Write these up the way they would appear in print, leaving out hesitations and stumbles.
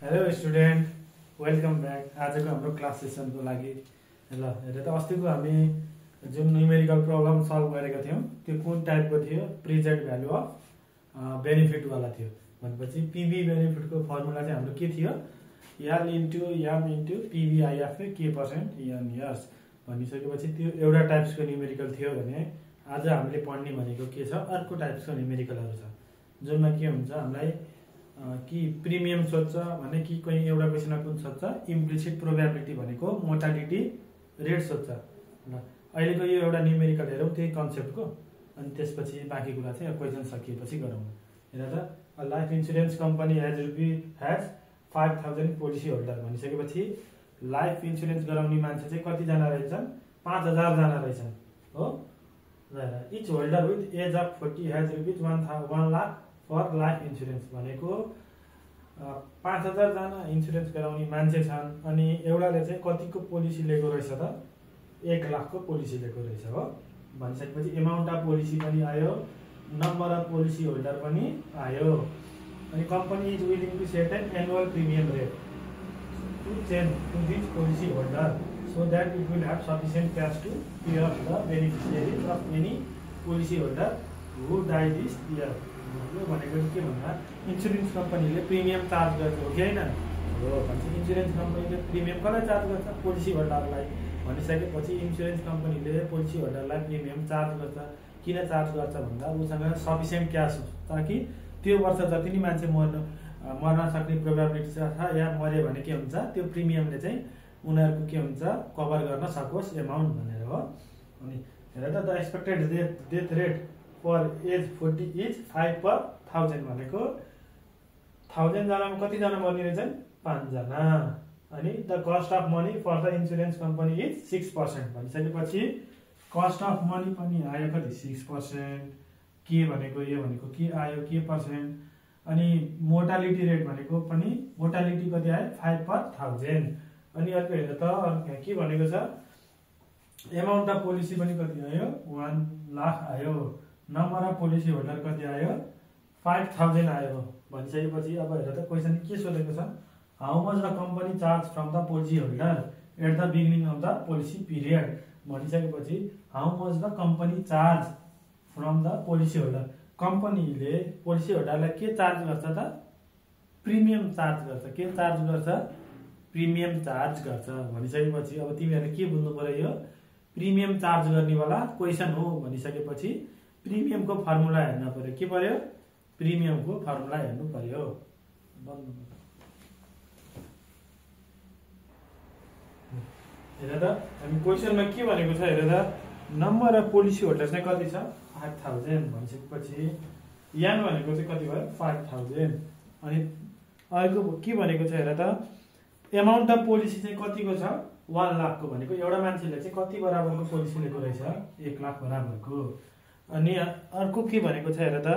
Hello student, welcome back. आजको हाम्रो class सेसनको लागि ल हेर त अस्तिको हामी जुन न्युमेरिकल प्रब्लम सल्भ गरेका थियौँ त्यो कुन टाइपको थियो? प्रेजेन्ट भ्यालु अफ बेनिफिटवाला थियो। भनेपछि पिभी बेनिफिटको फर्मुला चाहिँ हाम्रो के थियो? एल इन्टु एम इन्टु पिभीआइएफ के पर्सेन्ट एन इयर्स भनिसकेपछि त्यो एउटा टाइप्सको न्युमेरिकल थियो भने आज हामीले पढ्ने भनेको के छ? अर्को टाइप्सको न्युमेरिकलहरू छ जुनमा के हुन्छ हामीलाई कि प्रिमियम सोध्छ भने कि कोही एउटा क्वेसनमा कुन सोध्छ? इम्प्लिसिट प्रोबेबिलिटी भनेको मोर्टालिटी रेट सोध्छ। ल अहिलेको यो एउटा न्युमेरिकल हेरौँ त्यही कन्सेप्टको, अनि त्यसपछि बाँकी कुरा चाहिँ क्वेसन सकिएपछि गरौँ। हेर त, life insurance company has 5000 policy holder भनिसकेपछि लाइफ इन्सुरेन्स गराउने मान्छे चाहिँ कतिजना रहेछन्? 5000 जना रहेछन् हो। Each holder with age of 40 has rupees 1 lakh for life insurance भनेको 5000 जना इन्सुरेन्स गराउने मान्छे छन् अनि एउटाले चाहिँ कतिको पोलिसी लिएको रहेछ त? 1 लाखको पोलिसी लिएको रहेछ हो। भनिसकेपछि एमाउन्ट अफ पोलिसी पनि आयो, नम्बर अफ पोलिसी होल्डर पनि आयो, अनि company is willing to set an annual premium rate to change to this policy holder so that it will have sufficient cash to pay off the beneficiary of any policy holder who die this year. यो भनेको के भन्दा insurance कम्पनीले premium charge गर्छ हो कि होइन हो। भन्छ इन्सुरेन्स कम्पनीले प्रिमियम कसलाई चार्ज गर्छ? पोलिसी होल्डरलाई। भनिसकेपछि इन्सुरेन्स कम्पनीले पोलिसी होल्डरलाई प्रिमियम चार्ज गर्छ। किन चार्ज गर्छ भन्दा उसँग सफिसियन्ट क्यास हुन्छ ताकि त्यो वर्ष जति नै मान्छे मर्न सक्ने प्रोबेबिलिटी छ या मर्यो भने के हुन्छ त्यो प्रिमियमले चाहिँ उनीहरूको के हुन्छ कभर गर्न सकोस् एमाउन्ट भनेर हो। अनि हेर त, the expected death rate per age 40 is 5 per 1000 भनेको 1000 जनामा कतिजना मर्ने रहेछन्? 5 जना। अनि the cost of money for the insurance company is 6% भनिसकेपछि कस्ट अफ मनी पनि आयो कति? 6%। के भनेको यो भनेको के आयो? के पर्सेन्ट। अनि मोर्टालिटी रेट भनेको पनि मोर्टालिटी कति आयो? 5 पर 1000। अनि अर्को हेर त के भनेको छ? एमाउन्ट अफ पोलिसी पनि कति आयो? 1 लाख आयो। नम्बर अफ पोलिसी होल्डर कति आयो? 5000 आयो। भनिसकेपछि अब हेर त क्वेसन के सोधेको छ? How much the company charge from the policy holder at the beginning of the policy period भनिसकेपछि how much the company charge from the policy holder. कम्पनीले पोलिसी होल्डरलाई के चार्ज गर्छ त? प्रिमियम चार्ज गर्छ। के चार्ज गर्छ? प्रिमियम चार्ज गर्छ। भनिसकेपछि अब तिमीहरूले के बुझ्नु पर्यो? यो प्रिमियम चार्ज गर्नेवाला क्वेसन हो भनिसकेपछि प्रिमियमको फर्मुला हेर्न पर्यो। के पर्यो? प्रिमियमको फर्मुला हेर्नु पर्यो। हेर त, हामी क्वेसनमा के भनेको छ? हेर त, नम्बर अफ पोलिसी होल्डर चाहिँ कति छ? 5000 भनिसकेपछि यान भनेको चाहिँ कति भयो? 5000। अनि अर्को के भनेको छ? हेर त, एमाउन्ट अफ पोलिसी चाहिँ कतिको छ? 1 लाखको भनेको एउटा मान्छेले चाहिँ कति बराबरको पोलिसी लिएको रहेछ? 1 लाख बराबरको। अनि अर्को के भनेको छ? हेर त,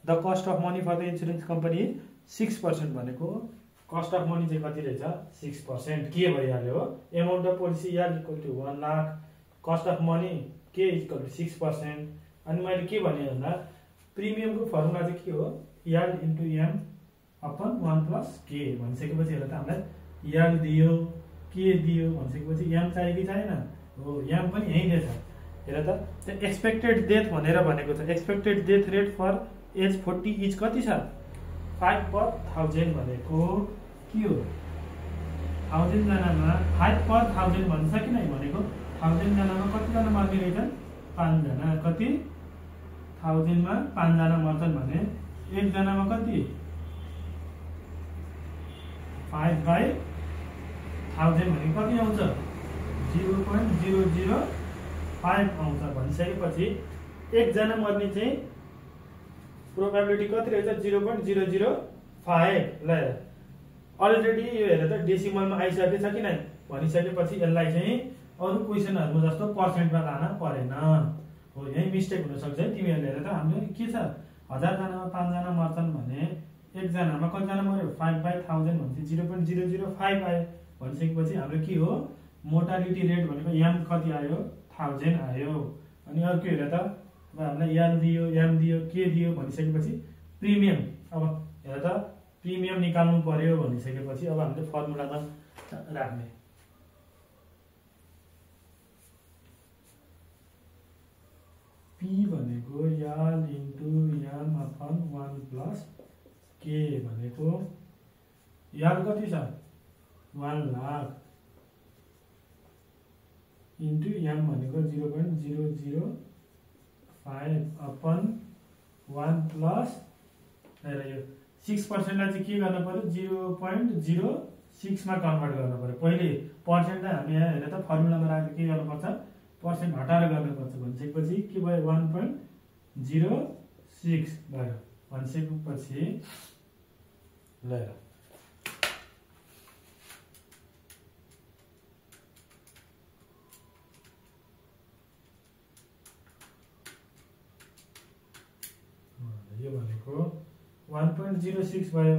the cost of money for the insurance company 6% भनेको कस्ट अफ मनी चाहिँ कति रहेछ? 6%। के भइहाल्यो हो? Amount of policy L equal to 1 lakh, cost of money के इक्वल टु 6%। अनि मैले के भने भन्दा प्रिमियमको फर्मुला चाहिँ के हो? L into M upon 1 plus के भनिसकेपछि हेर त हामीलाई एल दियो, के दियो भनिसकेपछि एम चाहियो कि चाहिएन? हो, एम पनि यहीँ दिएछ। हेर त, एक्सपेक्टेड डेथ भनेर भनेको छ। Expected death rate for age 40 is कति छ? 5 पर 1000 भनेको के हो? 1000 जनामा 5 पर 1000 भन्छ कि नै? भनेको 1000 जनामा कतिजना मर्ने रहेछन्? 5 जना। कति? 1000 मा 5 जना मर्छन् भने 1 जनामा कति? 5 बाई 1000 भनेको कति आउँछ? 0.005 आउँछ। भनिसकेपछि 1 जना मर्ने चाहिँ प्रोबेबिलिटी कति रहेछ? 0.005। ल अलरेडी यो हेर त डेसिमलमा आइसकेछ कि नै? भनिसकेपछि यसलाई चाहिँ अरू क्वेसनहरुमा जस्तो पर्सेन्टमा लान परेन हो। यही मिस्टेक हुनसक्छ है तिमीहरूले। हेर त, हाम्रो के छ? 1000 जनामा 5 जना मर्छन् भने 1 जनामा कतिजना मर्यो? 5 बाई 1000 भने 0.005 आयो। भनिसकेपछि हाम्रो के हो? मोर्टालिटी रेट भनेको एम कति आयो? 1000 आयो। अनि अर्को हेर त, अब हामीलाई एल दियो, एम दियो, के दियो भनिसकेपछि प्रिमियम। अब हेर त, प्रिमियम निकाल्नु पर्यो भनिसकेपछि अब हामीले फर्मुलामा राख्ने। P भनेको यल इन्टु एम अपन 1 प्लस के भनेको यल कति छ 1 लाख इन्टु एम भनेको 0.005 अपन 1 प्लस यो 6% लाई चाहिँ के गर्न पर्यो 0.06 मा कन्भर्ट गर्न पर्यो। पहिले पर्सेन्टलाई हामी यहाँ हेर त फर्मुलामा राखेर के गर्नुपर्छ पर्सेन्ट हटाएर गर्नुपर्छ भनिसकेपछि के भयो 1.06 भयो भनिसकेपछि ल यो भनेको 1.06 भयो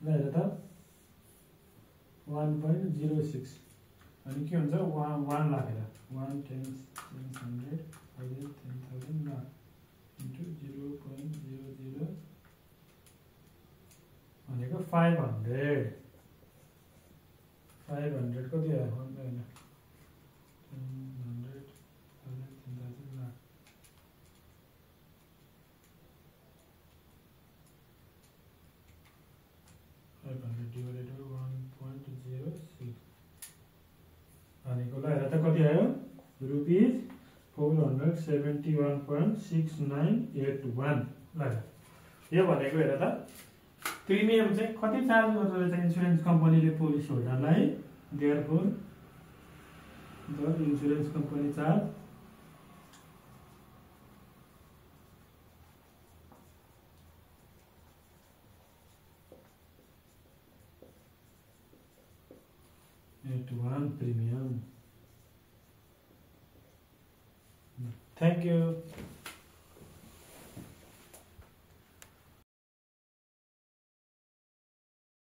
ल हेर त 1.06 अनि के हुन्छ 1 लाख हेर 1 10 100 10,000 लाख इन्टु 0.00 भनेको 500 कति आयो होइन 100 10,000 लाख 500 divided by 1.06 भनेको ल हेर त कति आयो रुपीज 471.6981 ल यो भनेको हेर त प्रिमियम चाहिँ कति चार्ज गर्दो रहेछ इन्स्योरेन्स कम्पनीले पोलिसी होल्डरलाई therefore the insurance company charge one premium. Thank you.